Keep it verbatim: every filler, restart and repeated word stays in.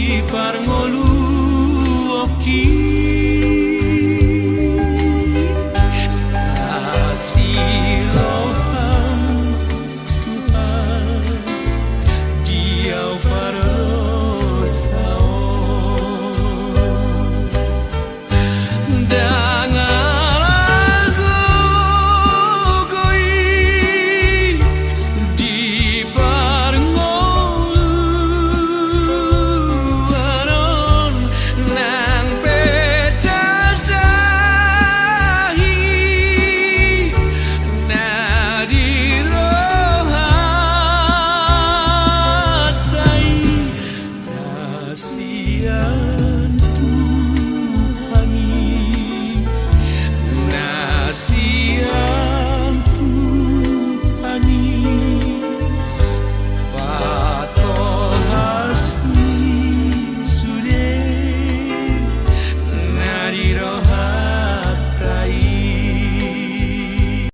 Di parngoluonki, asi roham, Tuhan, di au pardosa on. Ndang ala gogo i di parngoluan on, nang pe tatahi na di rohanta i. Kasihan